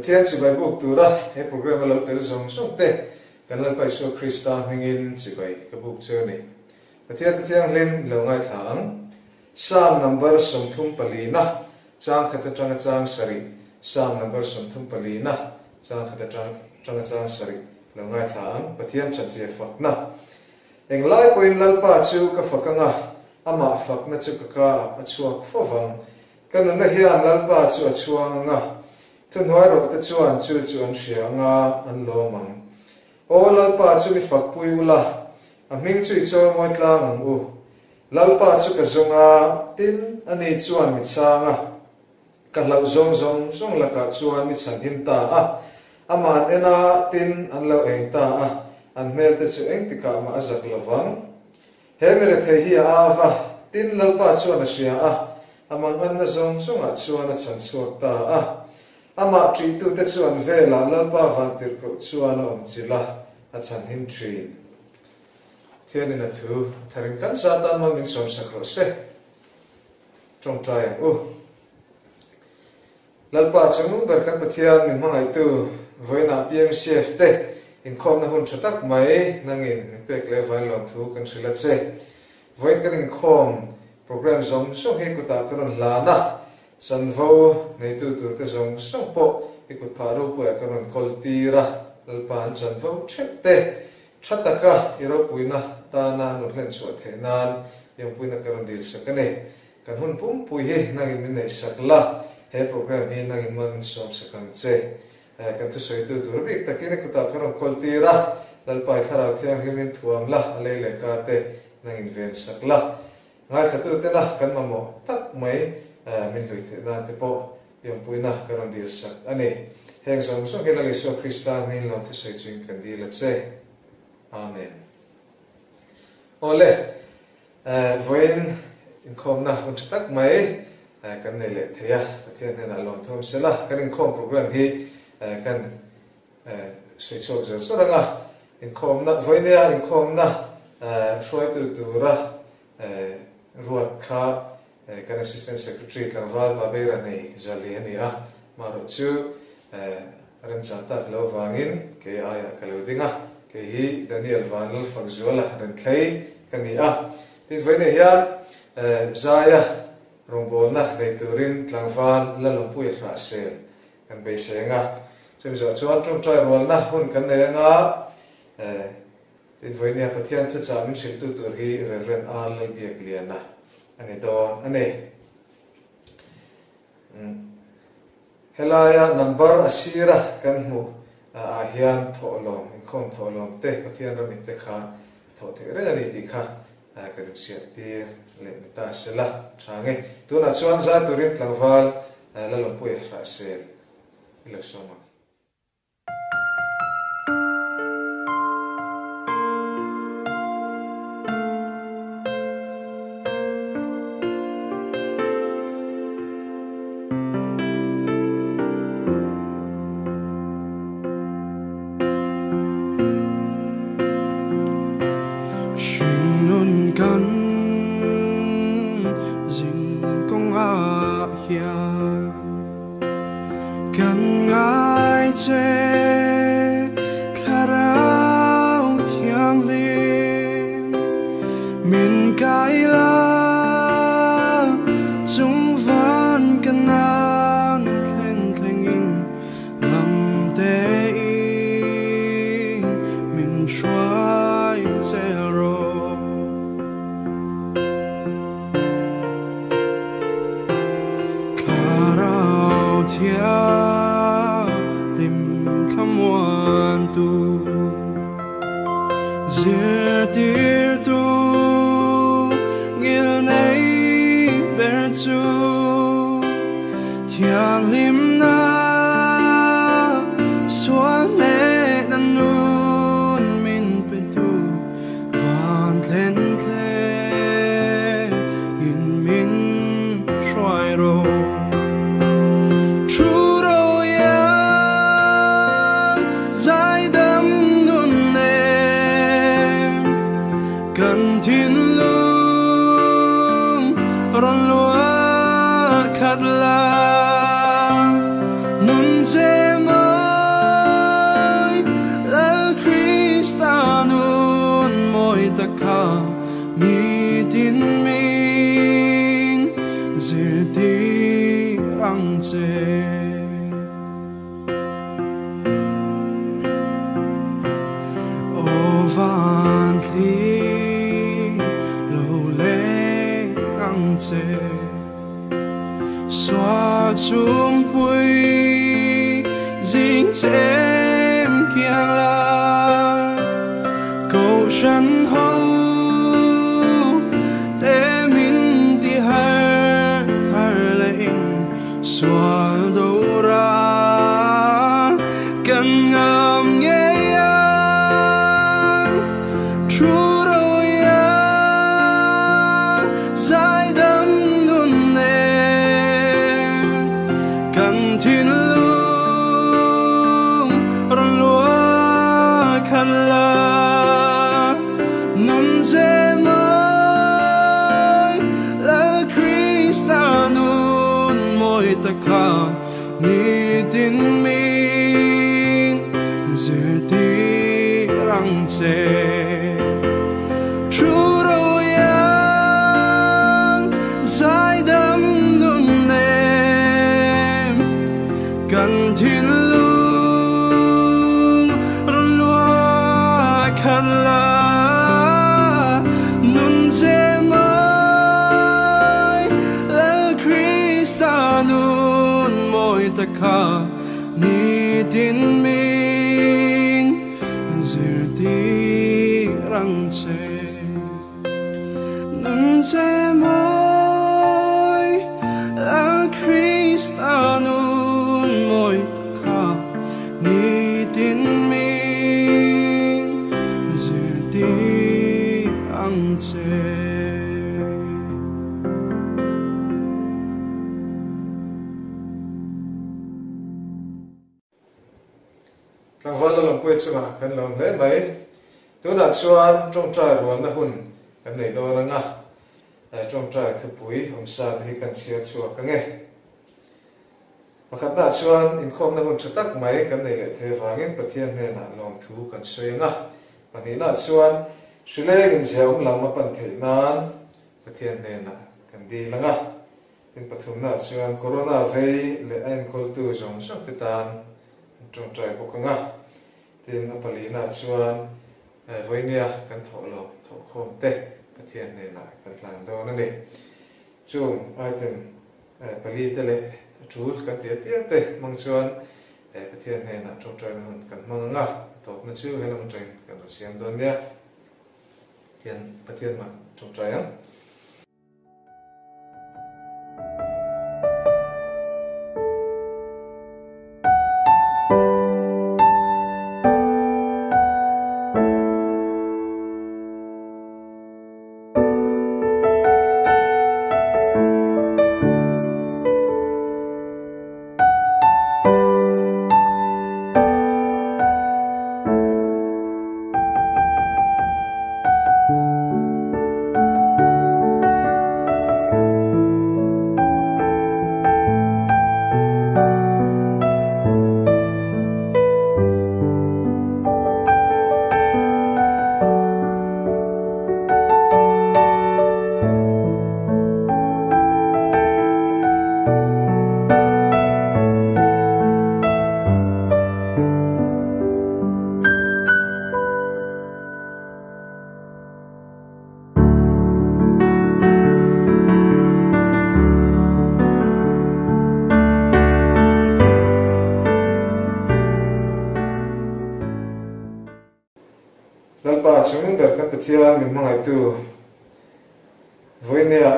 Pathian chibai buk tura he programme a lo tel zawng zawng te kan Lalpa Isua Krista hmingin chibai ka buk chu a ni. Pathian Thu Thianghlim lo ngaithla ang. Psalm number 34 na chang khat atanga chang sarih Psalm number 34 na chang khat atanga chang sarih lo ngaithla ang. Pathian thatzia fakna. Englai pawhin Lalpa chu ka fak anga, amah fakna chu ka ka ah a chhuak fovang. Ka nunna hian Lalpa chu a chhuang anga, thuhnuai rawh te chuan chu chu an hria anga an lawm ang. Aw Lalpa chu mi fakpui ula, a hming chu i chawimawi tlang ang u. Lalpa chu ka zawng a, tin, ani chuan mi chhang a. Ka hlauh zawng zawng zawng lakah chuan mi chhanhim ta a. Amah an en a, tin, an lo eng ta a, an hmel te chu engtikah mah a zak lo vang. He mi rethei hi a au a, tin, Lalpa chuan a hria a, a manganna zawng zawngah chuan a chhan chhuak ta a. Amah ṭihtute chu an velah Lalpa vantirhkoh chuan a awm chilh a, a chhanhim ṭhin. Thianin a thu a tharin kan za tan mal min sawmsak rawh se. Ṭawngṭai ang u. Lalpa chung ber kan Pathian min hmangaihtu vawiinah PMCF te inkhawmna hun tha tak mai nangin min pek leh vain lawmthu kan hrilh a che. Vawiin kan inkhawm program zawng zawng hi kutah ka rawn hlan a, chanvo neitu turte zawng zawng pawh i kut phah ropuiah ka rawn kawl tir a, Lalpa an chanvo theuh te tha taka i ropuina tana an rawn hlen chhuah theih nan i awmpuina ka rawn dilsak a ni. Kan hun pumpui hi nangin min neihsak la, he program hi nangin mal min sawmsak ang che. Kan thusawitu tur bik takin i kutah ka rawn kawl tir a, Lalpa i Thlarau Thianghlimin thuam la, a lei leh ka te nangin vensak la. Ngaithlatute la kan mamawh tak mai min hlui theih nan te pawh i awmpuina ka rawn dilsak a ni. Heng zawng zawng hi Lal Isua Krista hmingin lo thusawi chuin kan dil a che. Amen. Awle. Vawiin inkhawmna hun tha tak mai kan nei leh thei a, Pathian hnenah lawmthawm sela kan inkhawm program hi kan sawi chhuak zawr zawr ang a, inkhawmna vawinia inkhawmna hruaitu tura ruat kha Kan Assistant Secretary tlangval Vabeira nei Zali a ni a, marawh chu remchang tak lo vangin kei aiah ka lo ding a, kei hi Daniel Vanlalfakzuala Renthlei ka ni a. Tin, vawiinah hian Zaia rawngbawlna nei turin tlangval Lalawmpuia Hrahsel kan beisei ang a, chumi zawh chuan ṭawngṭai rualna hun kan nei ang a, Tin, vawinia Pathian thuchah min hrilhtu tur hi Rev. R. Lalbiakliana a ni dawn a ni. Helaia number a sira kan hmuh ah hian thawhlawm, inkhawm thawhlawm te, Pathian ramit te kha thawh theih reng a ni tih kha kan inhriattir leh ni ta sela tha nge. Tunah chuan zai turin tlangval Lalawmpuia Hrahsel i lo sawm ang. Hringnun kan zin kawngah hian Kan ngai che Thlarau Thianghlim min kai la chung van kanan thlen thlengin ngam te in min hruai zel rawh. Thlarau Thianghlim thlamuantu zirtirtu ngilnei ber chu thianghlimna sual hnehna nun min petu Van thlen thleng in min hruai rawh. Thu ro iang zaidam nun nem. ta kha nitin min zirtir ang che. Aw van thli lo leng ang che, xóa chung pui zing chem kiang la cầu shan ho te min ti har thar leng xóa do ra kan ngam nge yang true ro ya zai dam nun ne kan thin lung ron lua khan la nun ze mai la Krista nun moi ta kha ni tin min zirtir ang che. True ro yang zai dam nun nem kan thin lung ron lua khan la nun ze mai la Krista nun moi ta kha ni tin min zirtir ang che. Nun ze mai la Krista nun moi ta kha ni tin min zirtir ang che. Tlangval la lawmpui chungah kan lawm hle mai. Tunah chuan tawngtai rualna hun kan nei dawn anga tawngtai thupui awmsa te hi kan chhiar chhuak ange. Pakhatnaah chuan inkhawmna hun tha tak mai kan nei leh thei avangin Pathian hnenah lawmthu kan sawi anga. Pahnihnaah chuan hrileng inzia awm lam a pan theih nan Pathian hnenah kan dil anga. Tin pathumnaah chuan Corona vei leh a enkawltu zawng zawng te tan an tawngtai bawk anga. Tin a palinaah chuan vawinia kan thawh lo thawhkhawm te Pathian hnenah kan hlan dawn a ni. Chung item pali te leh a tul kan ti apiang te hmang chuan Pathian hnenah tawngtaina hun kan hmang anga, a tawpna chu helam atangin kan rawn siam dawn nia. Pathian mah tawngtai ang. Lalpa chungin ber kan Pathian min hmangaihtu vawinia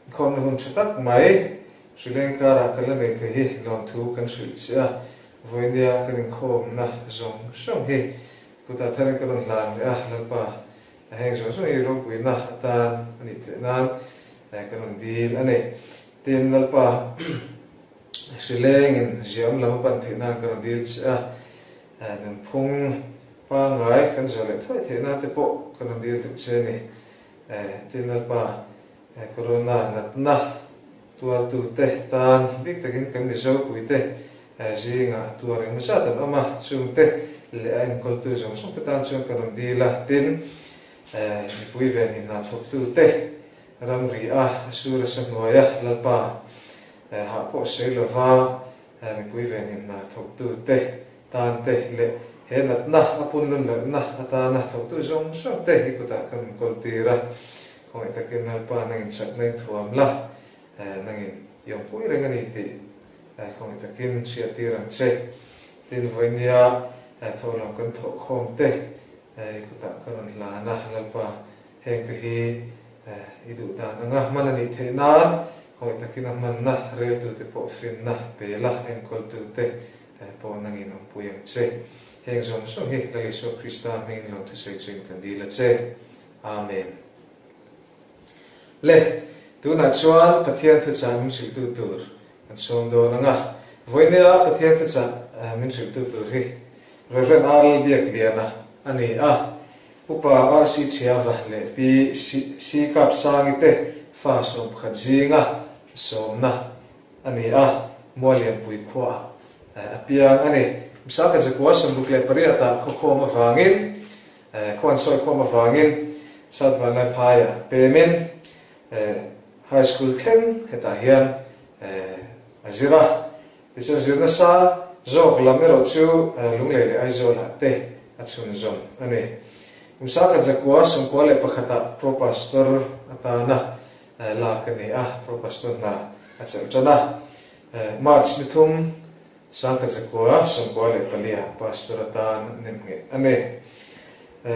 inkhawmna hun tha tak mai Sri Lanka-ah kan la nei thei hi lawmthu kan hrilh che a, vawinia kan inkhawmna zawng zawng hi kutah tharin ka rawn hlan leh a, Lalpa a heng zawng zawng hi ropuina atan a nih theih nan kan rawn dil a ni. Tin, Lalpa Sri Lengin ziaawm lam a pan theih nan ka rawn dil che a, Nunphung pangngai kan zawh leh thuai theih nan te pawh kan rawn dil duh che a ni. Tin Lalpa, Corona natna tuartute tan bik takin kan Mizopuite zingah tuar engemaw zat an awm a, chungte leh a enkawltu zawng zawng te tan chuan kan rawn dil a. Tin, Mipui venhim hna thawktute ramri a sur a sa hnuaia Lalpa hah pawh sawi lova mipui venhim hna thawktute tan te leh he natna a punlun lohna atana thawktu zawng zawng te i kutah kan rawn kawl tir a, khawngaih takin Lalpa nangin chakna in thuam la, nangin i awmpui reng a ni tih khawngaih takin hriattir ang che. Tin, vawinia thawhlawm kan thawhkhawm te I kutah ka rawn hlan a, Lalpa, hengte hi i duh dan anga hman a nih theih nan khawngaih takin a hmanna reltute pawh finna pe la, enkawltute pawh nangin awmpui ang che. Heng zawng zawng hi Lal Isua Krista hmingin lawm thusawi chuin kan dil a che. Amen. Le, tunah chuan Pathian thuchah min hrilhtu tur kan sawm dawn ang a. Vawinia Pathian thuchah min hrilhtu tur hi Rev. R. Biakliana a ni a. Upa RC Thiava leh Pi C. Kapsangi te fa 11 zinga sawmna a ni a, Mualianpui khuaah a piang a ni. Msaka Zakua 68 ah khawkhawm avangin Khuan sawi khawm avangin South Vanlaiphaiah pemin High School thleng hetah hian a zir a. Tichuan zir nasa zawk lam erawh chu Lunglei leh Aizawlah te a chhunzawm a ni. Kum sakhat zakua 91 ah Pro Pastor atana lak a ni a, Pro Pastor hna a chelh tan a. March ni thum 1994 ah Pastor atan nem ngheh a ni.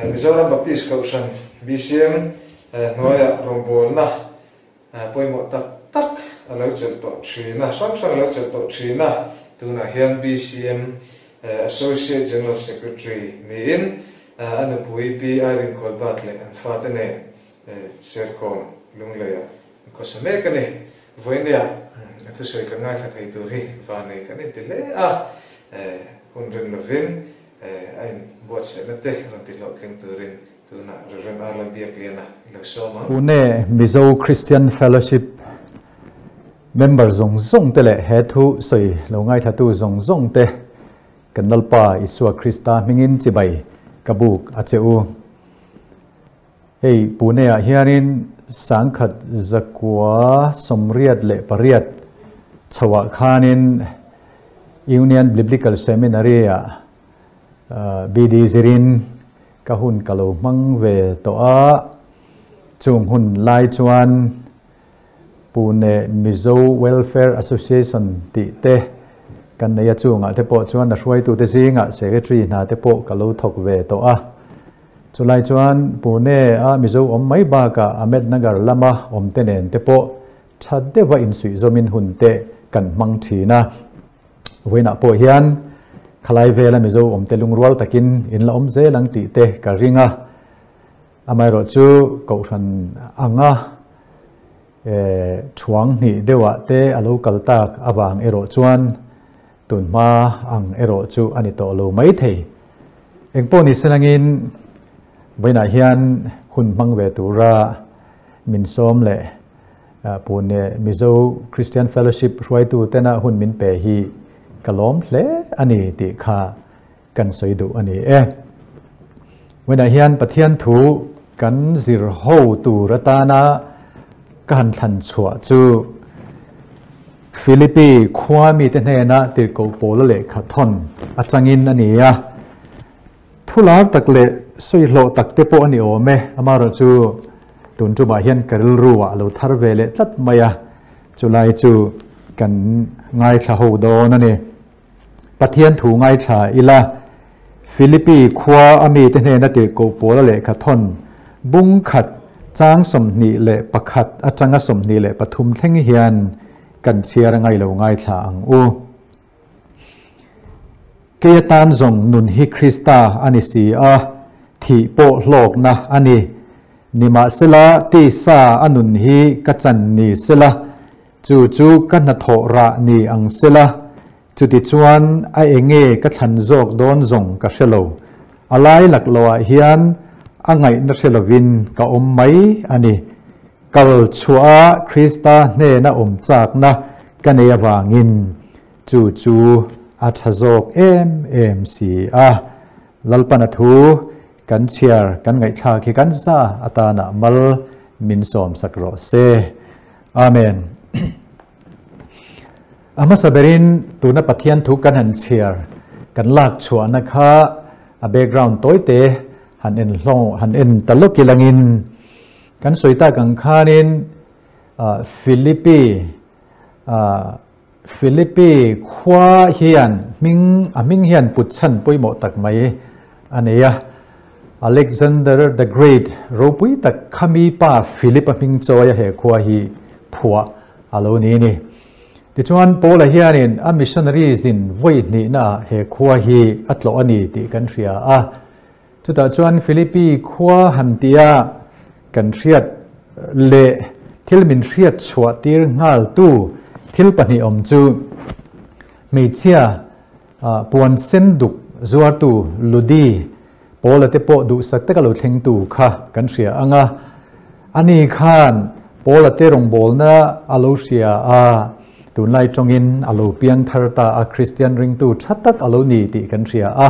Mizoram Baptist Kohhran, BCM, hnuaiah rawngbawlna pawimawh tak tak a lo chelh tawh thin a, hrang hrang a lo chelh tawh thin a. Tunah hian BCM Associate General Secretary niin a nupui Pi Irene Kawlbat leh an fate nen Serkawn Lungleiah an khawsa mek a ni. Vawinia a thusawi kan ngaithla thei tur hi vanei kan inti hle a, hun rin lovin a inbuatsaihna te rawn ti hlawhtling turin tunah Rev. Arla Biakliana i lo sawm ang. Pune Mizo Christian Fellowship member zawng zawng te leh he thu sawi lo ngaithlatu zawng zawng te kan Lalpa Isua Krista hmingin chibai ka buk a che u. Hei Pune-ah hianin 1998 chhoah khanin Union Biblical Seminary-ah BD zirin ka hun ka lo hmang ve tawh a, chung hun lai chuan Pune Mizo Welfare Association tih te kan nei a, chungah te pawh chuan a hruaitute zingah Secretary hna te pawh ka lo thawk ve tawh a. Chulai chuan Pune a Mizo awm mai bakah Ahmednagar lama awmte nen te pawh tha deuha insuihzawmin hun te kan hmang thin a. Vawiinah pawh hian khalai vela Mizo awmte lungrual takin in la awm zel ang tih te ka ring a. Amaherawh chu Kohhran anga thuang hnih deuhah te a lo kal tak avang erawh chuan Tunhma ang erawh chu a ni tawh lo mai thei. Engpawh ni se langin vawiinah hian hun hmang ve tura min sawm leh Pune Mizo Christian Fellowship hruaitu tena hun min pe hi ka lawm hle a ni tih kha kan sawi duh a ni e. Vawiinah hian Pathian thu kan zir ho tur atana ka han thlan chhuah chu Philippi khua mite hnena tirhkoh pawla lehkha thawn atangin a ni a. Thu lar tak leh sawi hlawh tak te pawh a ni awm e. Amaherawh chu tun tumah hian ka rilru ah a lo thar ve leh tlat mai a, chulai chu kan ngaithla ho dawn a ni. Pathian thu ngaithla ila, Philippi khua a mite hnena tirhkoh pawla lehkha thawn bung khat chang 21 atanga 23 thleng hian kan chhiar ngai lo ngaithla ang u. Kei atan zawng nun hi Krista a ni si a, thih pawh hlawkna a ni. Nimahsela tisa a nun hi ka chan ni sela, Chu chu ka hnathawh rah ni ang sela, chutichuan a enge ka thlan zawk dawn zawng ka hre lo. A lai lak loah hian a ngaihna hre lovin ka awm mai a ni. Kal chhuah a Krista hnena awm chakna ka nei avangin chu chu a tha zawk em em si a. Lalpana thu. kan chhiar kan ngaihthlak hi kan za atana mal min sawm sak rawh se. Amen. A hmasa berin tuna Pathian thu kan han chhiar kan lak chhuahna kha a background tawite han en hlawng han en ta lawk ilangin kan sawi tak ang khanin Philippi Philippi khua hian hming a hming hian put chhan pawimawh tak mai a nei a. Alexander the Great ropui tak khami pa Philip a hming chawi a he khua hi phuah a lo ni ni. Tichuan Paula hianin a missionaries in vawi hnihna he khua hi a tlawh a ni tih kan hria a. Chutah chuan Philippi khua han tia kan hriat leh thil min hriat chhuah tir nghal tu thil pahnih awm chu hmeichhia puan sen duk zuartu Ludi Paula te pawh duhsak taka lo thlengtu kha kan hria ang a. Ani khan Paula te rawngbawlna a lo hria a, tunlai tawngin a lo piang thar ta a, Kristian ringtu tha tak a lo ni tih kan hria a.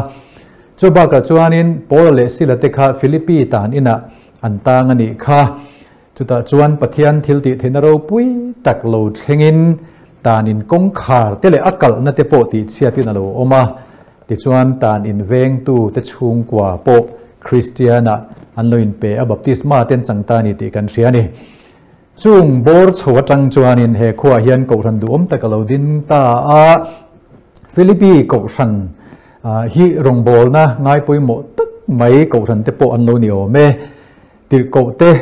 Chu bakah chuanin Paula leh Sila te kha Philippi tan inah an tang a nih kha. Chutah chuan Pathian thil tih theihna ropui tak lo thlengin tan in kawngkhar te leh a kalhna te pawh tih chhiatin a lo awm a. Tichuan tan in vengtu te chhungkua pawh Kristianah an lo inpe a, baptisma te an chang ta a ni tih kan hria a ni. Chung bawr chho atang chuanin he khuaah hian Kohhran duhawm tak a lo ding ta a. Philippi Kohhran hi rawngbawlna ngai pawimawh tak mai Kohhran te pawh an lo ni awm e. Tirhkoh te,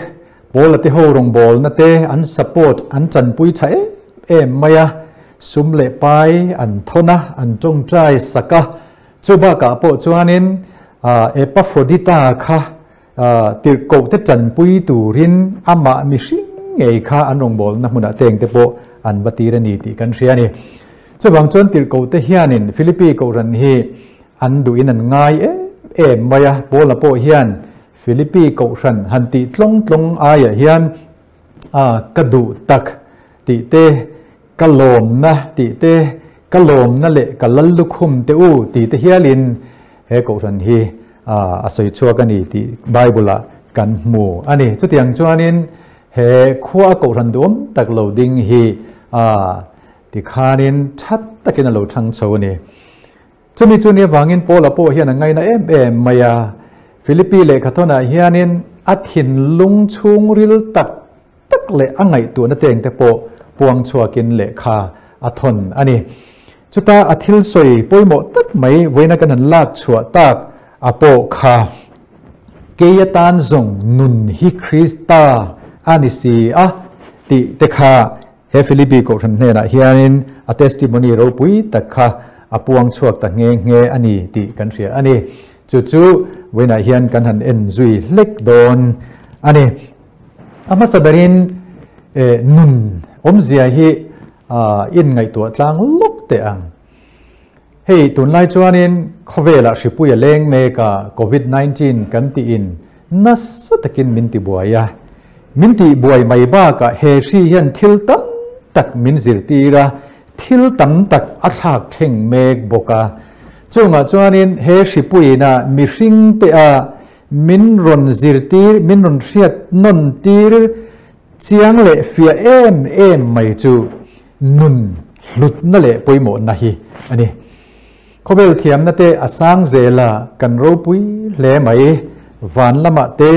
Paula te ho rawngbawlna te an support, an tanpui tha em em mai a, sum leh pai an thawn a, an tawngtai sak a. Chu bakah pawh chuanin Epafrodita kha tirhkoh te tanpui turin amah mihring ngei kha an rawngbawlna hmunah teng te pawh an va tir a ni tih kan hria a ni. Chuvang chuan tirhkoh te hianin Philippi Kohhran hi an duhin an ngai em em mai a, Paula pawh hian Philippi Kohhran han tih tlawng tlawng aiah hian a ka duh tak tih te, ka lawmna tih te, ka lawmna leh ka lal lukhum te u tih te hialin he Kohhran hi a sawi chhuak a ni tih Bible-ah kan hmu a ni. Chutiang chuanin he khua a Kohhran duhawm tak lo ding hi tikhanin that takin a lo thlang chho a ni. Chumi chu ni avangin Paula pawh hian a ngaina em em mai a. Philippi lehkhathawnah hianin a thinlung chhungril tak tak leh a ngaihtuahna teng te pawh puang chhuakin lehkha a thawn a ni. Chuta a thil sawi pawimawh tak mai vawiina kan han lak chhuah tak a pawh kha, Kei atan zawng nun hi Krista a ni si a tih te kha He Philippi Kohhran hnenah hianin a testimony ropui tak kha a puang chhuak ta nghe nghe a ni tih kan hria a ni. Chu chu vawiinah hian kan han en zui hlek dawn a ni. A hmasa berin nun awmzia hi inngaihtuah tlang lawk teh ang. Hei tunlai chuanin khawvelah hripui a leng mek a, Covid 19 kan tiin nasa takin min ti buai a. Min tih buai mai bakah he hri hian thil tam tak min zirtir a, thil tam tak a thlak thleng mek bawk a. Chungah chuanin he hripuiina mihring te a min rawn zirtir, min rawn hriat nawn tir chiang leh fiah em em mai chu nun hlutna leh pawimawhna hi a ni. Khawvel thiamna te a sang zel a, kan ropui hle mai. Van lamah te,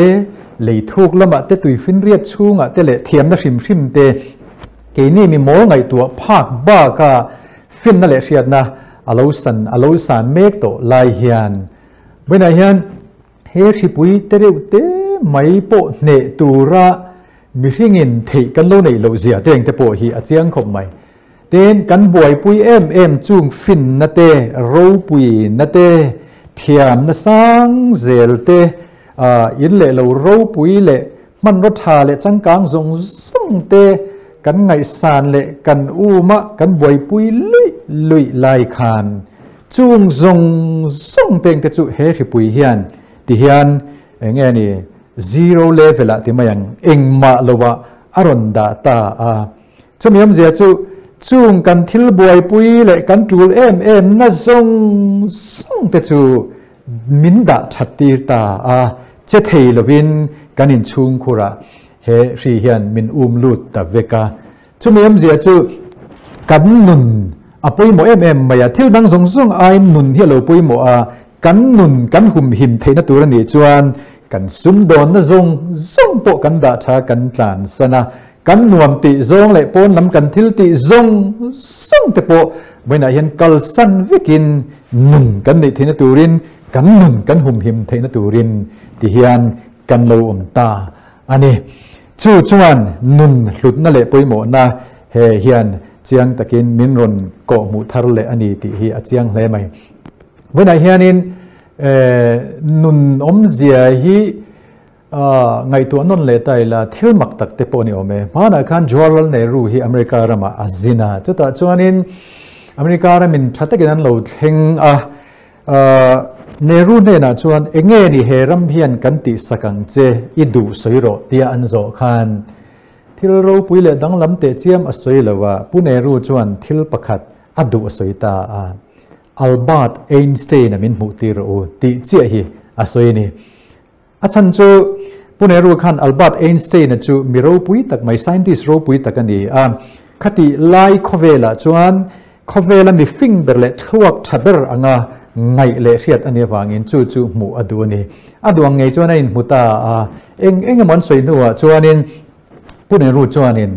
lei thuk lamah te, tuifinriat chhungah te leh thiamna hrim hrim te keini mi mawl ngaihtuah phak baka finna leh hriatna a lo san a lo san mek tawh lai hian vawiinah hian he hripui te reuh te mai pawh hneh tura mihringin theih kan lo neih loh zia te engte pawh hi a chiang khawp mai. Tin, kan buaipui em em chung finna te, ropuina te, thiamna sang zel te, in leh lo ropui leh hmanraw tha leh changkang zawng zawng te kan ngaihsan leh kan uma kan buaipui luih luih lai khan chung zawng zawng te engte chu he hripui hian ti hian eng nge ni zero level ah ti mai ang engmah lovah a rawn dah ta a. Chumi awmzia chu chung kan thil buaipui leh kan tul em em na zawng zawng te chu min dah that tir ta a, che thei lovin kan inchhung khurah he hri hian min um lut ta vek a. Chumi awmzia chu kan nun a pawimawh em em mai a, thil dang zawng zawng aiin nun hi a lo pawimawh a, kan nun kan humhim theihna tur a nih chuan kan sumdawnna zawng zawng pawh kan dah tha kan tlansan a, kan nuam tih zawng leh pawn lam kan thil tih zawng zawng te pawh vawiinah hian kalsan vekin nun kan neih theihna turin kan nun kan humhim theihna turin ti hian kan lo awm ta a ni. Chu chuan nun hlutna leh pawimawhna he hian chiang takin min rawn kawhhmuh thar leh a ni tih hi a chiang hle mai. Vawiinah hianin nun awmzia hi ngaihtuah nawn leh ta ila thil mak tak te pawh a ni awm e. Hmanah khan Jawaharlal Nehru hi America ramah a zin a, chutah chuanin America ramin tha takin an lo thleng a, Nehru hnenah chuan enge ni he ram hian kan tihsak ang che i duh sawi rawh tia an zawh khan thil ropui leh danglam teh chiam a sawi lo a, Pu Nehru chuan thil pakhat a duh a sawi ta a, Albert Einstein-a min hmuh tir rawh u tih chiah hi a sawi a ni. A chhan chu Pu Nehru khan Albert Einstein-a chu mi ropui tak mai, scientist ropui tak a ni a. Khatih lai khawvelah chuan khawvela mi fing ber leh thluak tha ber anga ngaih leh hriat a nih avangin chu chu hmuh a duh a ni. A duh ang ngei chuan a inhmu ta a. Eng eng emaw an sawi hnuah chuanin Pu Nehru chuanin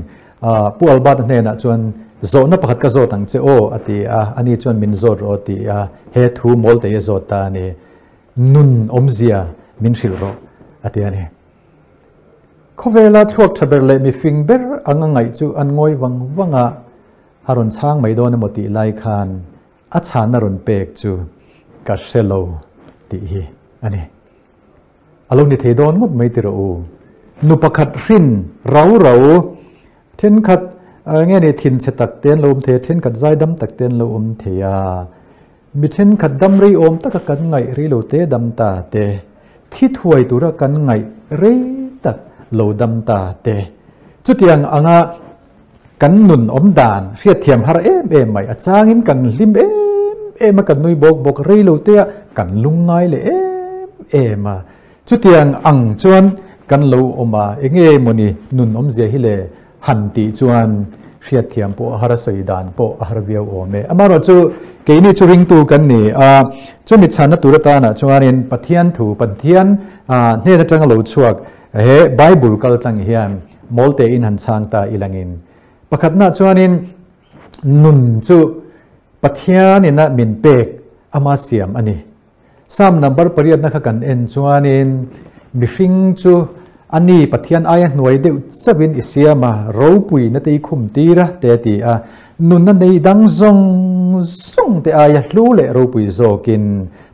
Pu Albert-a hnenah chuan zawhna pakhat ka zawt ang che aw a ti a, ani chuan min zawt rawh a ti a, he thu mawl te hi a zawt ta a ni. Nun awmzia min hrilh rawh, a ti a ni. Khawvela thluak tha ber leh mifing ber anga ngaih chu an ngawi vang vang a, a rawn chhang mai dawn emaw tih lai khan a chhanna rawn pek chu ka hre lo tih hi a ni. A lo ni thei dawn ngawt mai ti rawh u. Nu pakhat hrin rau rau thenkhat nge ni thinchhe tak te an lo awm thei a, thenkhat zaidam tak te an lo awm thei a. Mi thenkhat dam rei awm taka kan ngaih rei lo te dam ta te, thi thuai tura kan ngaih rei tak lo dam ta te, chutiang anga kan nun awm dan hriatthiam har em em mai, a changin kan hlim em em a, kan nui bawk bawk rei lo te a kan lungngai leh em em a, chutiang ang chuan kan lo awm a, enge mawni nun awmzia hi le? Han tih chuan hriatthiam pawh a har a, sawi dan pawh a har viau awm e. Amaherawhchu keini chu ringtu kan ni a, chumi chhanna tur atanah chuanin Pathian thu, Pathian hnen atanga lo chhuak he Bible kal tlang hian mawl tein han chhang ta ilangin. Pakhatnaah chuanin nun chu Pathianina min pek ama siam a ni. Psalm number pariatna kha kan en chuanin mihring chu a ni Pathian aia hnuai deuh chauhin i siam a, ropuina te i khum tir a te a ti a, nunna nei dang zawng zawng te aia hlu leh ropui zawkin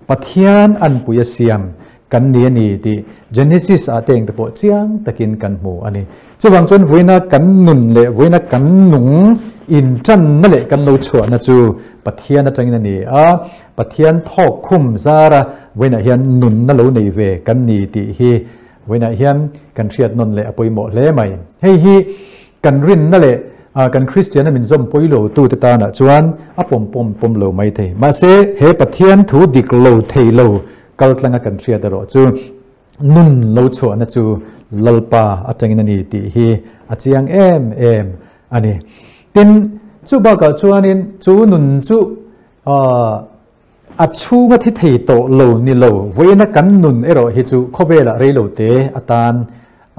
Pathian anpui a siam kan ni a ni tih Genesis ah te engte pawh chiang takin kan hmu a ni. Chuvang chuan vawiina kan nun leh vawiina kan nung intanna leh kan lo chhuahna chu Pathian atangin a ni a, Pathian thawk khum zara vawiinah hian nunna lo nei ve kan ni tih hi vawiinah hian kan hriat nawn leh a pawimawh hle mai. Hei hi kan rinna leh kan Kristianna min zawm pawi lo tute tanah chuan a pawm pawm pawm lo mai thei. Mahse he Pathian thu dik lo thei lo kaltlanga kan hriat erawh chu nun lo chhuahna chu Lalpa atangin a ni tih hi a chiang em em a ni. Tin, chu bakah chuanin chu nun chu A chhunga thi thei tawh lo ni lo, vawiina kan nun erawh hi chu khawvelah rei lo te atan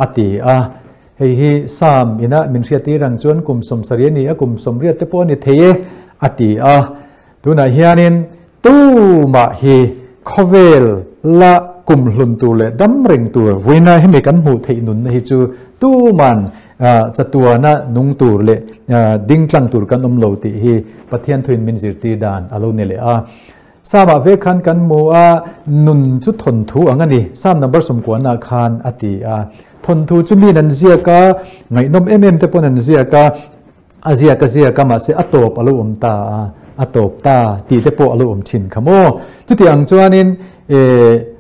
a ti a. Hei hi Psalm ina min hriattir ang chuan kum sawmsarih a ni a, kum sawmriat te pawh a ni thei e a ti a. Tunah hianin tumah hi khawvel la kum hlun tur leh dam reng tur vawiina hemi kan hmuh theih nunna hi chu tuman Chatuana nung tur leh ding tlang tur kan awm lo tih hi Pathian thuin min zirtir dan a lo ni leh a. Psalm-ah ve khan kan hmu a, nun chu thawnthu ang a ni, Psalm number sawmkuanah khan a ti a. Thawnthu chu miin an ziak a, ngaihnawm em em te pawn an ziak a, a ziak a ziak a, mahse a tawp a lo awm ta a, a tawp ta tih te pawh a lo awm thin kha maw. Chuti ang chuanin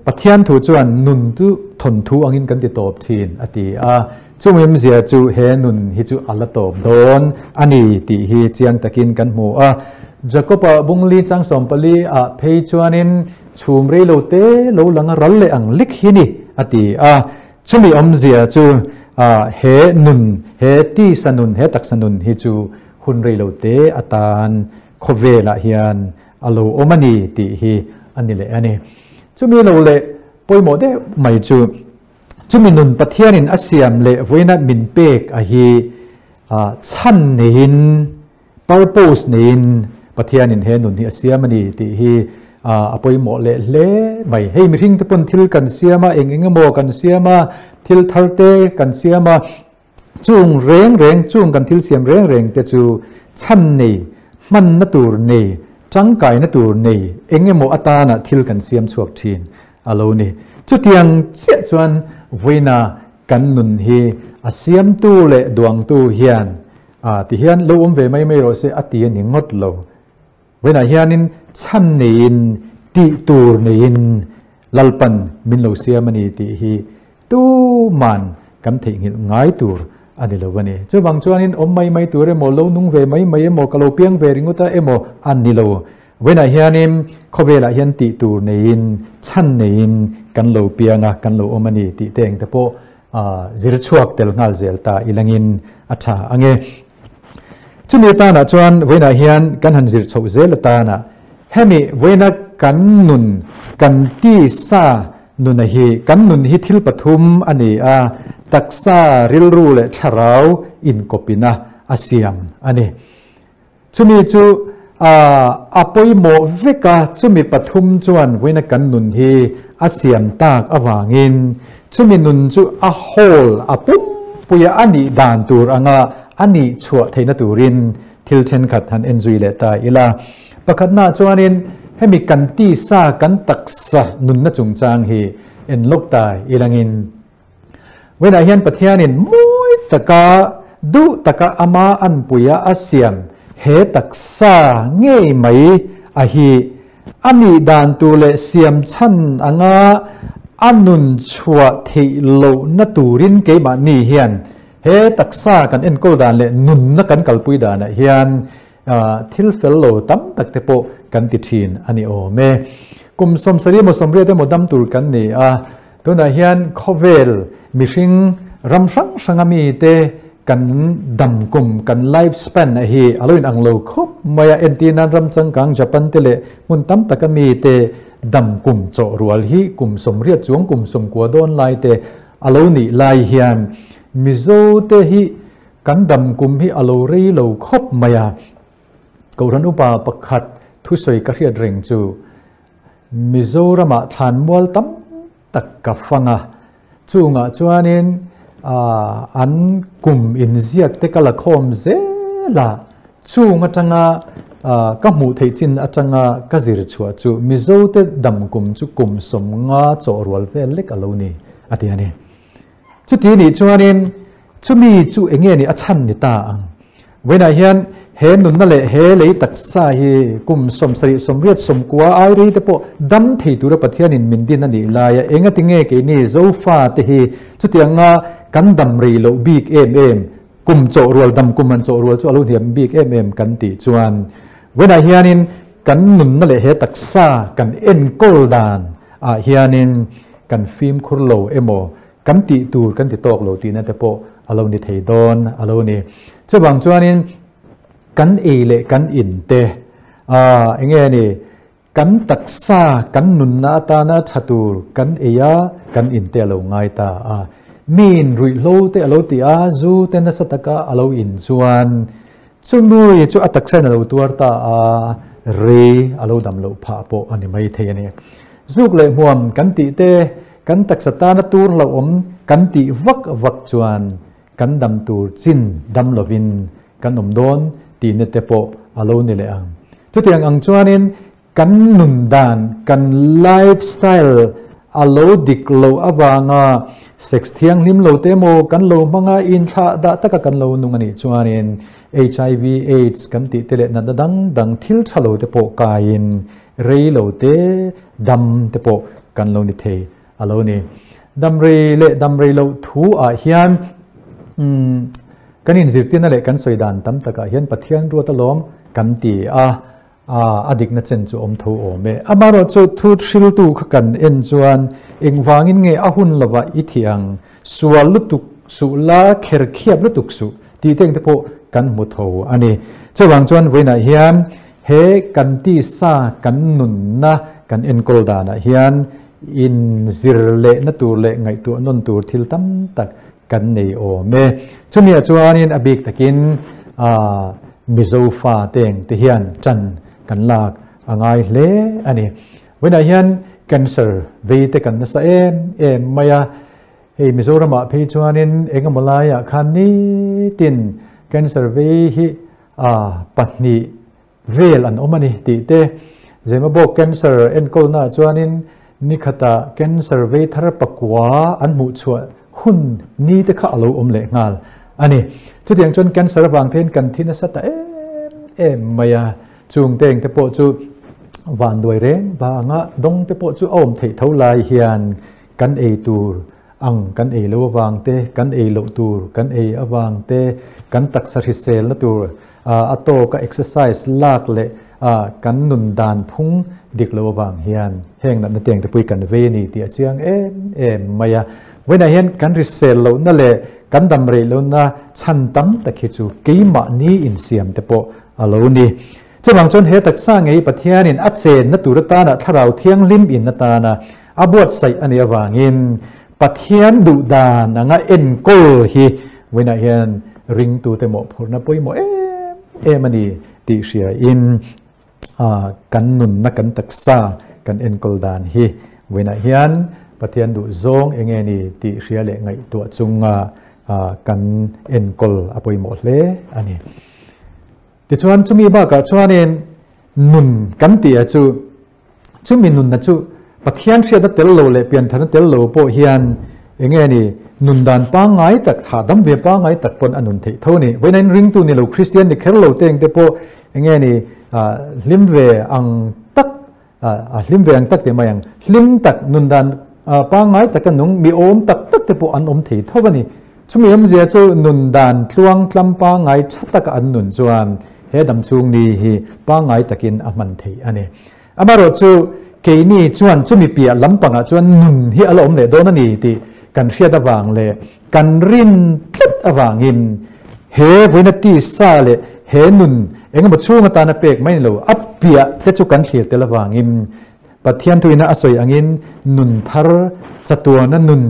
Pathian thu chuan nun chu thawnthu angin kan ti tawp thin a ti a. Chungimzia chu he nun hi chu a la tawp dawn a ni tih hi chiang takin kan hmu a. Jakob-a bungli chang sawmpali ah phei chuanin Chhum rei lo te lo lang a ral leh ang lek hi ni, a ti a. Chumi awmzia chu he nun, he tisa nun, he taksa nun hi chu hun rei lo te atan khawvelah hian a lo awm a ni tih hi a ni leh a ni. Chumi lo leh pawimawh deuh mai chu chumi nun Pathianin a siam leh vawiina min pek a hi chhan neiin, purpose neiin Pathianin he nun hi a siam a ni tih hi a pawimawh leh hle mai. Hei mihring te pawn thil kan siam a, eng eng emaw kan siam a, thil thar te kan siam a, chung reng reng, chung kan thil siam reng reng te chu chhan nei, hmanna tur nei, tangkaina tur nei eng emaw atana thil kan siam chhuak thin a lo ni. Chutiang chiah chuan vawiina kan nun hi a siamtu leh duangtu hian a ti hian lo awm ve mai mai rawh se a ti a ni ngawt lo. Vawiinah hianin chhan neiin tih tur neiin Lalpan min lo siam a ni tih hi tuman kan theihnghilh ngai tur a ni lo a ni. Chuvang chuanin awm mai mai tur emaw, lo nung ve mai mai emaw, ka lo piang ve ringawt a emaw a ni lo. Vawiinah hianin khawvelah hian tih tur neiin, chhan neiin kan lo piang a, kan lo awm a ni tih te engte pawh zir chhuak tel nghal zel ta ilangin a tha ang e. Chumi atanah chuan vawiinah hian kan han zir chhoh zel atanah hemi vawiina kan nun, kan tisa nuna hi, kan nun hi thil pathum a ni a, taksa, rilru leh thlarau inkawpina a siam a ni. Chumi chu a pawimawh vek a, chumi pathum chuan vawiina kan nun hi a siam tak avangin chumi nun chu a whole, a pumpuia a nih dan tur anga a nih chhuah theihna turin thil thenkhat han en zui leh ta ila. Pakhatnaah chuanin hemi kan tisa, kan taksa nunna chungchang hi en lawk ta ilangin Vawiinah hian Pathianin mawi taka, duh taka ama anpuia a siam he taksa ngei mai a hi a nih dan tur leh siam chhan anga a nun chhuah theih lohna turin keimahni hian he taksa kan enkawl dan leh nunna kan kalpui danah hian thil fel lo tam tak te pawh kan ti thin a ni awm e. Kum sawmsarih emaw sawmriat emaw dam tur kan ni a, tunah hian khawvel mihring ram hrang hranga mite kan dam kum, kan life span a hi a lo inang lo khawp mai a, entir nan ram changkang Japan te leh hmun tam taka mite dam kum chawh rual hi kum sawmriat chuang kum sawmkua dawn lai te a lo nih lai hian Mizo te hi Kan dam kum hi a lo rei lo khawp mai a, Kohhran upa pakhat thusawi ka hriat reng chu Mizoramah thlanmual tam tak ka fang a, chungah chuanin an kum inziak te ka la khawm zel a, chung atanga ka hmuh theih chin atanga ka zir chhuah chu Mizote dam kum chu kum sawmnga chawh rual vel lek a lo ni, a ti a ni. Chuti nih chuanin chumi chu eng nge nih a chhan ni ta ang? Vawiinah hian he nunna leh he lei taksa hi kum sawmsarih sawmriat sawmkua ai rei te pawh dam thei tura Pathianin min din a nih laia engati nge keini Zofa te hi chutianga kan dam rei loh bik em em, kum chawh rual dam kum han chawh rual chu a lo hniam bik em em kan tih chuan vawiinah hianin kan nunna leh he taksa kan enkawl dan ah hianin kan fimkhur lo emaw, kan tih tur kan ti tawk lo tihna te pawh a lo ni thei dawn a lo ni. Chuvang chuanin kan ei leh kan in te, ah eng nge ni, kan taksa kan nunna atana tha tur kan ei a, kan in te a lo ngai ta a. Miin ruihhlo te a lo ti a, zu te nasa taka a lo in chuan chumi chu a taksa in a lo tuar ta a, rei a lo dam loh phah pawh a ni mai thei a ni. Zuk leh hmuam kan tih te, kan taksa tana tur hlauhawm kan tih vak vak chuan kan dam tur chin dam lovin kan awm dawn tihna te pawh a lo ni leh ang. Chutiang ang chuanin kan nun dan, kan life style a lo dik loh avanga sex thianghlim lo te emaw kan lo hmang a, inthlah dah taka kan lo nung a nih chuanin HIV, AIDS kan tih te leh natna dang dang thil tha lo te pawh kaiin Rei lo te, dam te pawh kan lo ni thei a lo ni. Dam rei leh dam rei loh thu ah hian kan inzirtirna leh kan sawi dan tam takah hian Pathian ruat alawm kan ti a. A dikna chen chu awm tho awm e. Amaherawhchu thu hriltu kha kan en chuan engvangin nge a hun lova i thih ang, sual lutuk suh la, kher khiap lutuk suh tih te engte pawh kan hmu tho a ni. Chuvang chuan vawiinah hian he kan tisa kan nunna kan enkawl danah hian inzir lehna tur leh ngaihtuah nawn tur thil tam tak kan nei awm e. Chumiah chuanin a bik takin Mizo fa teng te hian tan kan lak a ngai hle a ni. Vawiinah hian cancer vei te kan nasa em em mai a, hei Mizoramah phei chuanin engemaw laiah khan nitin cancer vei hi 2 vel an awm a ni tih te, Zemabawk cancer enkawlnaah chuanin nikhatah cancer vei thar pakua an hmuh chhuah hun ni te kha a lo awm leh nghal a ni. Chutiang chuan cancer avang te hian kan thi nasa ta em em mai a, chung te engte pawh chu vanduai reng vanga dawng te pawh chu a awm theih tho lai hian kan ei tur ang kan ei lo avang te, kan ei loh tur kan ei avang te, kan taksa hriselna tur A tawka exercise lak leh kan nun dan phung dik lo avang hian heng natna teng te pui kan vei a ni tih a chiang em em mai a. Vawiinah hian kan hrisel lohna leh kan dam rei lohna chhan tam tak hi chu keimahni insiam te pawh a lo ni. Chuvang chuan he taksa ngei Pathianin a chenna tur atana Thlarau Thianghlim in atana a buatsaih a nih avangin Pathian duh dan anga enkawl hi vawiinah hian ringtute mawhphurhna pawimawh em em a ni tih hriain kan nunna kan taksa kan enkawl dan hi vawiinah hian Pathian duh zawng eng nge ni tih hria leh ngaihtuah chunga kan enkawl a pawimawh hle a ni. Tichuan chumi bakah chuanin nun kan tih a chu Chumi nunna chu Pathian hriatna tel lo leh piantharna tel lo pawh hian eng nge ni, nun dan pangngai tak, hahdam ve pangngai tak pawn a nun theih tho a ni. Vawiin in ringtu ni lo, Kristian ni kher lo te engte pawh eng nge ni, hlim ve ang tak, a hlim ve ang tak tih mai ang, hlim tak, nun dan pangngai taka nung, mi awm tak tak te pawh an awm thei tho a ni. Chumi awmzia chu nun dan tluang tlam pangngai tha taka an nun chuan he damchhung ni hi pangngai takin a hman theih a ni. Amaherawh chu keini chuan chumi piah lampangah chuan nun hi a la awm leh dawn a ni tih kan hriat avang leh kan rin tlat avangin he vawiina tisa leh he nun engemaw chhung atana pek mai ni lo a piah te chu kan thlir tel avangin Pathian thuina a sawi angin nun thar chatuana nun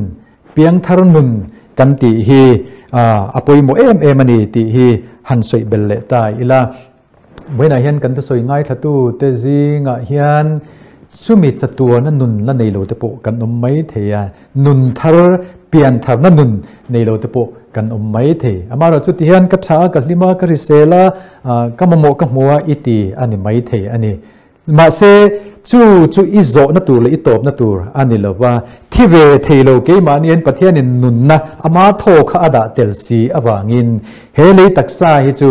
Piangthar nun kan tih hi a pawimawh em em a ni tih hi han sawi bel leh ta ila. Vawiinah hian kan thusawi ngaithlatu te zingah hian chumi chatuana nun la nei lo te pawh kan awm mai thei a, nun thar, piantharna nun nei lo te pawh kan awm mai thei. Amaherawh chu tihian ka tha a, ka hlim a, ka hrisel a, ka mamawh ka hmu a i ti a ni mai thei a ni. Mahse, chu chu i zawhna tur leh i tawpna tur a ni lo va, thi ve thei lo keimahniin Pathianin nunna ama thaw kha a dah tel si avangin he lei taksa hi chu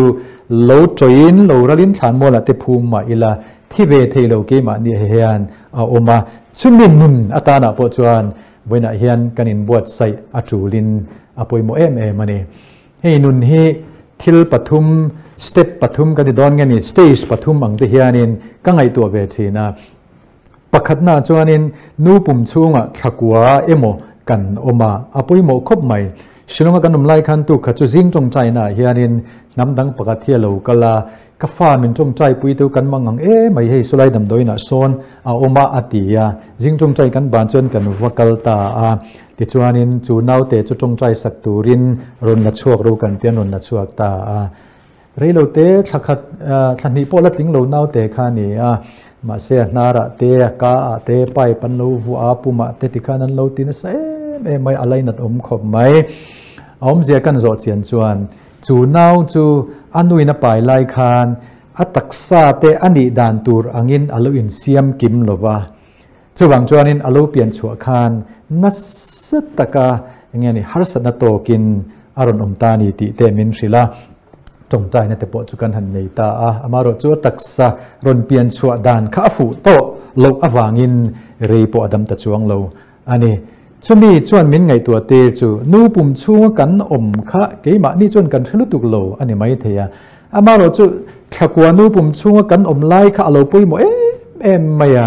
lo tawin lo ralin thlanmualah te phum mah ila thi ve thei lo keimahni hian a awm a, chumi nun atanah pawh chuan vawiinah hian kan inbuatsaih a tulin a pawimawh em em a ni. Hei nun hi thil pathum, step pathum kan ti dawn nge ni, stage pathum ang te hianin ka ngaihtuah ve thin a. Pakhatnaah chuanin nu pum chhungah thlakua emaw kan awm a, a pawimawh khawp mai. Shillonga kan awm lai khan tuk kha chu zing tawngtainaah hianin hnam dang pakhat hi a lo kal a, Ka fa min tawngtai pui tu kan mang ang e mai hei sulai damdawiinah sawn a awm a a ti a, zing tawngtai kan ban chuan kan va kal ta a, tichuanin chu naute chu tawngtai sak turin rawn la chhuak ro kan tian rawn la chhuak ta a, reilote thla khat thla hnih pawh la tling lo naute kha a ni a, mahse a hnarah te a ka ah te pipe an lo vuah a pumah te tikhan an lo ti nasa em em mai a lainat awm khawp mai, a awmzia kan zawh chian chuan Chu nau chu a nuin a pai lai khan a taksa te a nih dan tur angin a lo insiam kim lo va. Chuvang chuanin a lo pian chhuah khan nasa taka enge ni harsatna tawkin a rawn awm ta ni tih te min hrilh a. Tawngtaina te pawh chu kan han nei ta a. Amaherawh chu a taksa rawn pian chhuah dan kha a fuh tawh loh avangin rei pawh a dam ta chuang lo. A ni. Chumi chuan min ngaihtuah tir chu nu pum chhunga kan awm kha keimahni chuan kan hre lutuk lo a ni mai thei a. Amaherawh chu Thlakua nu pum chhunga kan awm lai kha a lo pawimawh em em mai a,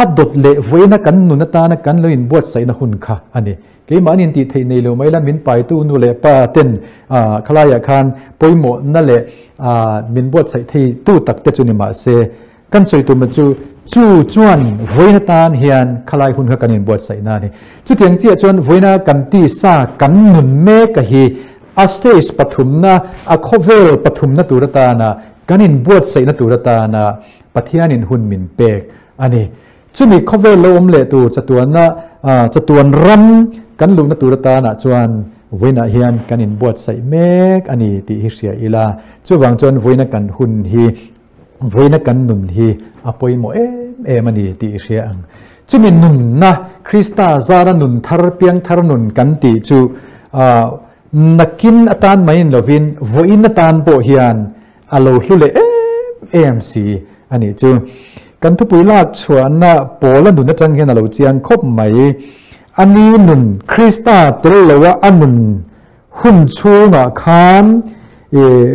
a dawt leh vawiina kan nun atana kan lo inbuatsaihna hun kha a ni. Keimah an intih theih nei lo mai la, min paitu nu leh pa ten khalaiah khan pawimawhna leh min buatsaih thei tu tak te chu ni mah se, kan sawi tumna chu chu chuan vawiin atan hian khalai hun kha kan inbuatsaihna a ni. Chutiang chiah chuan vawiina kan tisa kan nun mek a hi a stage pathumna, a khawvel pathumna tur atana kan inbuatsaihna tur atana Pathianin hun min pek a ni. Chumi khawvel lo awm leh tur chatuanna, chatuan ram kan luhna tur atanah chuan vawiinah hian kan inbuatsaih mek a ni tih hi hria ila. Chuvang chuan vawiina kan hun hi, vawiina kan nun hi a pawimawh em em a ni tih i hria ang. Chumi nunna, Krista zara nun thar, piangthar nun kan tih chu nakin atan mai in lovin vawiin atan pawh hian A lo hlu leh em em si a nih chu. Kan thupui lak chhuahna pawl a nun atang hian a lo chiang khawp mai. A ni nun Krista tel loa a nun hun chhungah khan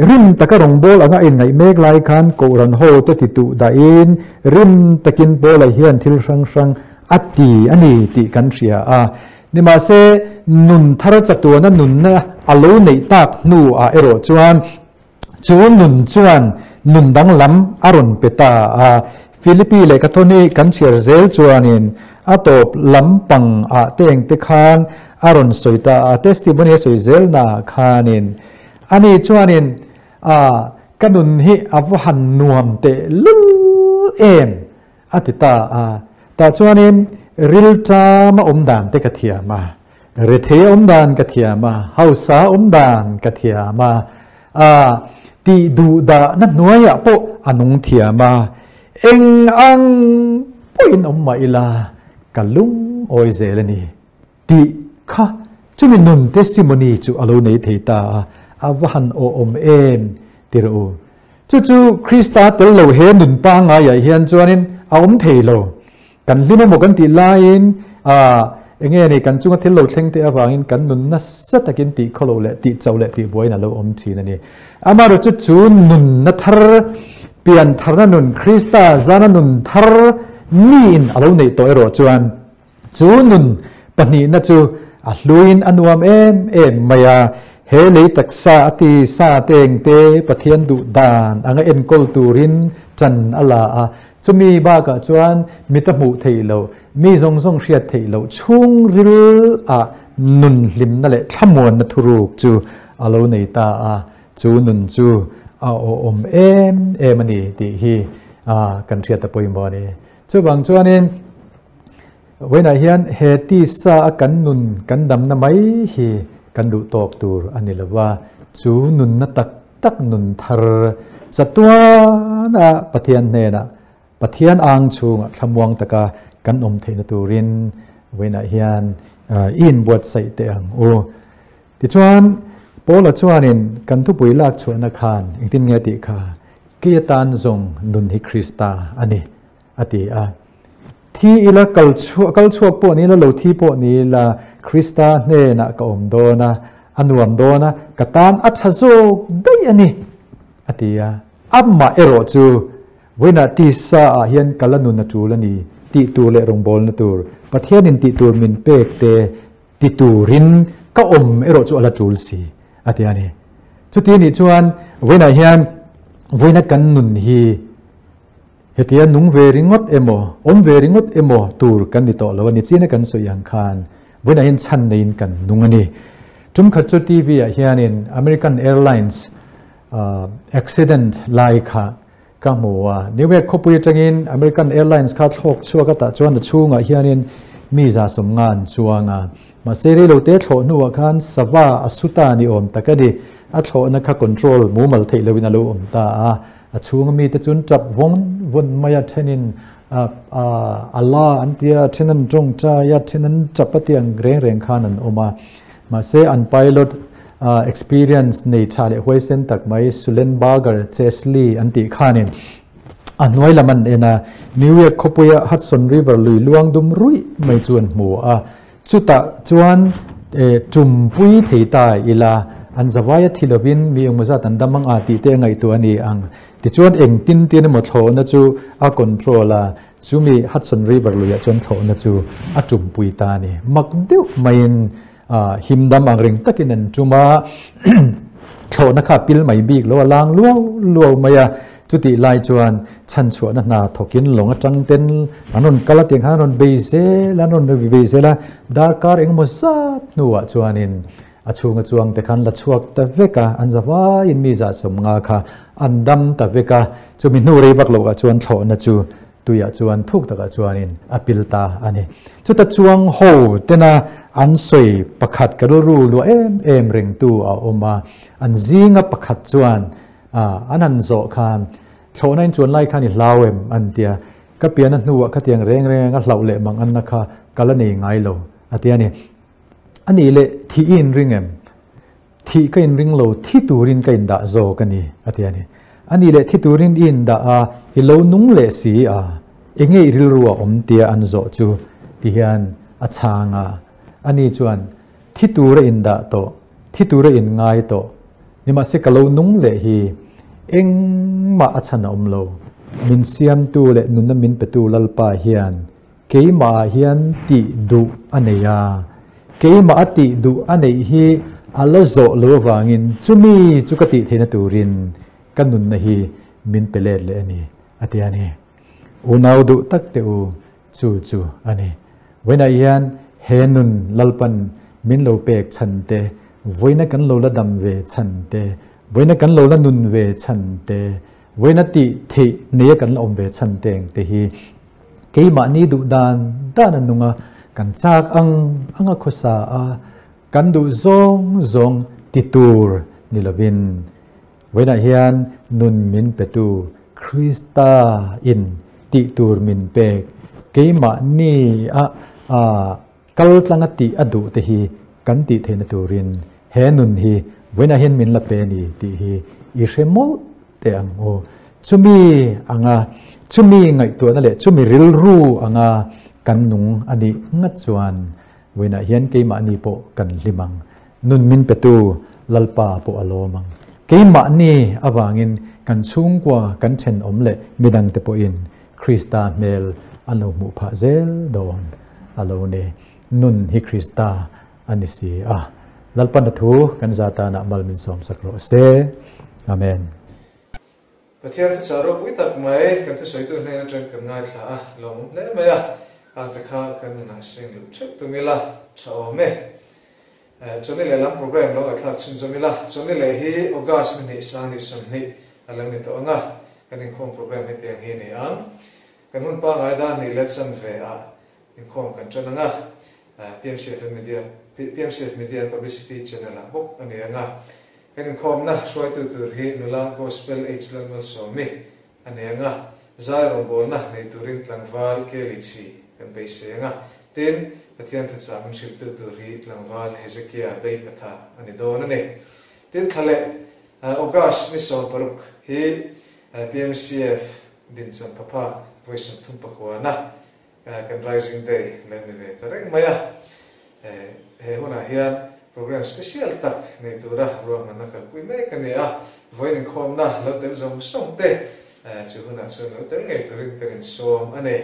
rim taka rawngbâwl anga a inngaih mek lai khan Kohhran ho te ti tuh dahin rim takin Paula hian thil hrang hrang a ti a ni tih kan hria a. Nimahse, nun thar chatuana nunna a lo neih tak hnuah erawh chuan Chu nun chuan nun danglam a rawn pe ta a. Philippi lehkhathawn hi kan chhiar zel chuanin a tawp lam pang ah te engte khan a rawn sawi ta a, testimony a sawi zel na ah khanin ani chuanin a ka nun hi a va han nuam teh lul em a ti ta a. Tah chuanin rilṭam a awm dan te ka thiam a. Rethei awm dan ka thiam a, hausa awm dan ka thiam a, a tih duh dahna hnuaiah pawh a nung thiam a, eng ang pawhin awm mah ila ka lungawi zel a ni tih kha chumi nun testimony chu a lo nei thei ta a, a va han awhawm em ti rawh u. Chu chu Krista tel lo he nun pangaiah hian chuanin a awm thei lo. Kan hlim emaw kan tih laiin ah enge ni kan chunga thil lo thleng te avangin kan nun nasa takin tih khaw lo leh tih chauh leh tih buaiin a lo awm thin a ni. Amaherawhchu chu chu nunna thar, pian tharna nun, Krista zana nun thar miin a lo neih tawh erawh chuan chu nun pahnihna chu a hluin a nuam em em mai a. He lei taksa a ti sa teng te Pathian duh dan anga enkawl turin ṭan a la a. Chumi bakah chuan mit a hmuh theih loh, mi zawng zawng hriat theih loh chhungril ah nun hlimna leh thlamuanna thuruk chu a lo nei ta a, chu nun chu a awhawm em em a ni tih hi kan hriat a pawimawh a ni. Chuvang chuanin vawiinah hian he tisa a kan nun kan damna mai hi kan duh tawk tur a ni lova, chu nunna tak tak nun thar chatuana Pathian hnenah, Pathian ang chhungah thlamuang taka kan awm theihna turin vawiinah hian i inbuatsaih teh ang u. Tichuan, Paula chuanin kan thupui lak chhuahna khan engtin nge tih kha, Kei atan zawng nun hi Krista a ni, a ti a. Thi ila kal chhuak kal chhuak pawh ni ila lo thi pawh ni ila Krista hnenah ka awm dawn a, a nuam dawn a, ka tan a tha zawk daih a ni, a ti a. Amah erawh chu vawiinah tisa ah hian ka la nun a tul a ni tih tur leh rawngbawlna tur Pathianin tih tur min pek te ti turin ka awm erawh chu a la tul si, a ti a ni. Chuti anih chuan vawiinah hian vawiina kan nun hi Hetia nung ve ringawt emaw, awm ve ringawt emaw tur kan ni tawh lo a ni. China kan sawi ang khan vawiinah hian chhan neiin kan nung a ni. Tum khat chu TV ah hianin American Airlines accident lai kha ka hmu a. New York khawpui atangin American Airlines kha thlawk chhuak a tah chuan a chhungah hianin mi za sawmnga an chuang a. Mahse reilote thlawh hnuah khan sava a su ta ni awm tak a ni. A thlawhna kha control mumal theih loin a lo awm ta a. A chhunga mite chuan tap vawn vawn mai a, thenin Allah an ti a, then an tawngtai a, then an tap a tih ang reng reng khan an awm a. Mahse an pilot experience nei tha leh huaisen tak mai Sullenberger Chesley an tih khanin a hnuai lam an en a, New York khawpuia Hudson River lui luang dum ruih mai chu an hmu a. Chutah chuan ṭumpui thei ta ila, an zavaia thi lovin mi engmaw zat an dam ang a tih te a ngaihtuah a ni ang. Tichuan engtin tin emaw thlawhna chu a control a, chumi Hudson River luiah chuan thlawhna chu a tumpui ta a ni. Mak deuh maiin him dam ang reng takin an tum a, thlawhna kha a pil mai bik lo, a lang luau luau mai a. Chutih lai chuan chhanchhuahna hna thawkin lawng atang ten an rawn kal a, tiang khan an rawn bei zel a, an rawn bei zel a, darkar engemaw zat hnuah chuanin A chhunga chuang te khan la chhuak ta vek a, an za vaiin mi zah 50 kha an dam ta vek a, chumi hnu rei vak lohah chuan thlawhna chu tuiah chuan thuk takah chuanin a pil ta a ni. Chuta chuang ho tena an sawi pakhat ka rilru luah em em rengtu a awm a, an zinga pakhat chuan an han zawh khan thlawhna in chuan lai khan i hlau em an tia, ka piana hnuah khatiang reng reng a hlauh leh mang anna kha ka la nei ngai lo a ti a ni. A nih leh thih i inring em? Thih ka inring lo, thi turin ka indah zawk a ni, a ti a ni. A nih leh thi turin i indah a, i lo nung leh si a, enge i rilru a awm tia an zawh chu ti hian a chhang a. Ani chuan, Thi tura indah tawh, thi tura inngai tawh, nimahse ka lo nung leh hi engmah a chhan a awm lo. Min siamtu leh nunna min petu Lalpa hian Keimahah hian tih duh a nei a, keimah a tih duh a neih hi a la zawh lo avangin chumi chu ka tih theihna turin ka nunna hi min pe let leh a ni, a ti a ni. Unau duh tak teh u, chu chu a ni. Vawiinah hian he nun Lalpan min lo pek chhan te, vawiina kan lo la dam ve chhan te, vawiina kan lo la nun ve chhan te, vawiina tih theih neia kan la awm ve chhan te ang te hi Keimahni duh dan dan a nung a, kan chak ang ang a khawsa a, kan duh zawng zawng ti tur ni lovin vawiinah hian nun min petu Krista in tih tur min pek keimahni a kal tlanga tih a duh te hi kan tih theihna turin he nun hi vawiinah hian min la pe a ni tih hi i hre mawlh teh ang u. Chumi anga, chumi ngaihtuahna leh chumi rilru anga kan nung a nih ngat chuan vawiinah hian keimahni pawh kan hlim ang. Nun min petu Lalpa pawh a lawm ang. Keimahni avangin kan chhungkua, kan thenawm leh midangte pawhin Krista hmel an lo hmuh phah zel dawn a lo ni. Nun hi Krista a ni si a. Lalpan a thu kan za tanah mal min sawmsak rawh se. Amen. Pathian thuchah ropui tak mai kan thusawitu hnen atang kan ngaithla a, lawmawm hle mai a, ante kha kan nunah seng luh theuh tum ila, tha awm e. Chawni leh lam program lo ngaihthlak chhunzawm ila, chawni leh hi August ni hnih 2020 a lo ni tawh ang a, kan inkhawm program hetiang hi a ni ang. Kan hun pangngai dan nih let chanve ah inkhawm kan tan ang a, PMCF Media PMCF Media and Publicity Channel ah bawk a ni ang a, kan inkhawmna hruaitu tur hi nula Gospel H Lalmalsawmi a ni ang a, zai rawngbawlna nei turin tlangval Kelly Chhi kan beisei ang a, tin, Pathian thuchah min hrilhtu tur hi tlangval Hezekia Beipatha a ni dawn a ni. Tin, thla leh August ni 16 hi PMCF Dincham Paphak vawi 39 na kan Rising Day leh ni ve ta reng mai a. He hunah hian program special tak nei tura ruahmanna kalpui mek a ni a. Vawiin inkhawmna lo tel zawng zawng te chu hunah chuan lo tel ngei turin kan insawm a ni.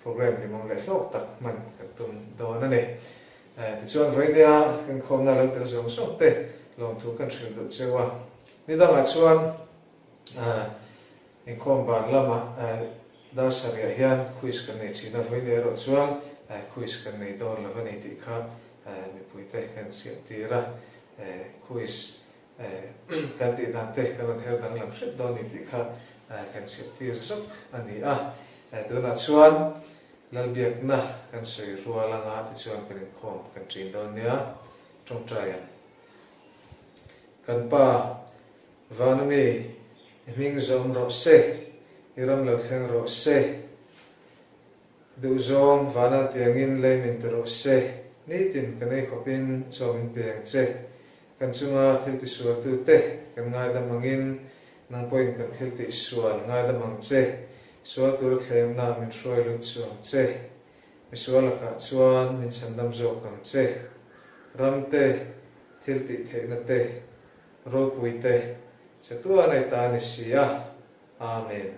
Program hlimawm leh hlawk tak hman kan tum dawn a ni. Tichuan vawiinia kan khawmna lo tel zawng zawng te lawmthu kan hrilh duh cheu a. Ni dangah chuan Inkhawm ban lamah dar sarihah hian quiz kan nei thin a, vawiin erawh chuan quiz kan nei dawn lo a ni tih kha mipuite kan hriattir a, quiz kan tih dan te kan rawn her danglam hret dawn a ni tih kha kan hriattir zawk a ni a. Tunah chuan Lalbiakna kan sawi rual anga tichuan kan inkhawm kan ṭin dawn nia, ṭawngṭai ang. Kan pa. Vana mi, i hming zawm rawh se, i ram lo thleng rawh se. Duhzawng vana tiangin lei min ti rawh se, nitin kan ei khawpin chaw min pe ang che. Kan chunga thil tisualtute kan ngaidam angin nang pawhin kan thil tihsual ngaidam ang che. Sual tura thlemna min hruai lut chu ang che. Misual lakah chuan min chhandam zawk ang che. Ramte, thil tihtheihna te, Ropui te, Chatuan a i ta a ni si a. Amen.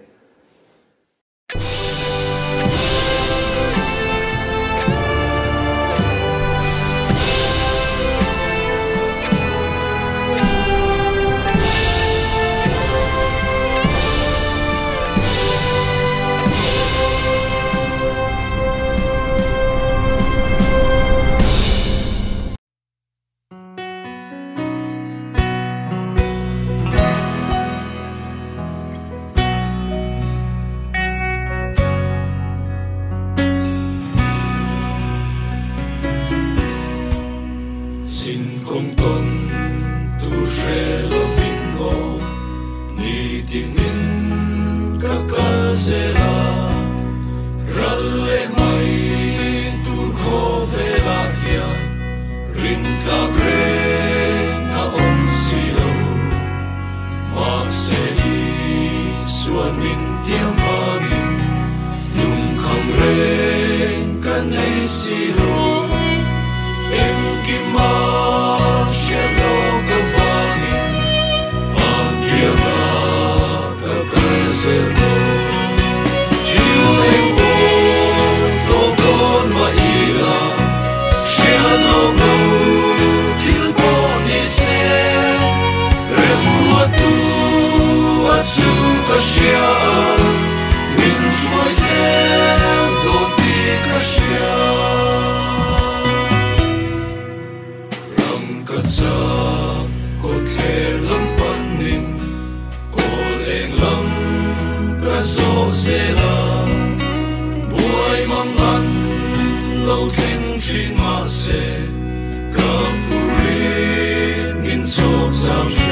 Sin kawng tawn tur hre lovin aw, nitin in ka kal zel a, ral leh mai tur khawvelah hian rintlak reng a awm si lo. Mahse Isuan min tiam vangin lungkham reng ka nei si lo. Engkima hriat lawk avangin a kianga ka kal zel dawn. Thil eng pawh tawp dawn mah ila hriat lawk lo thil pawh ni se, remruattu a chu ka hria a, min hruai zel dawn tih ka hria. Ram ka chak kawtthler lam panin kawl eng lam ka zawh zel a, buai mang an lo thleng thin mahse ka phurit min chhawk zang thin.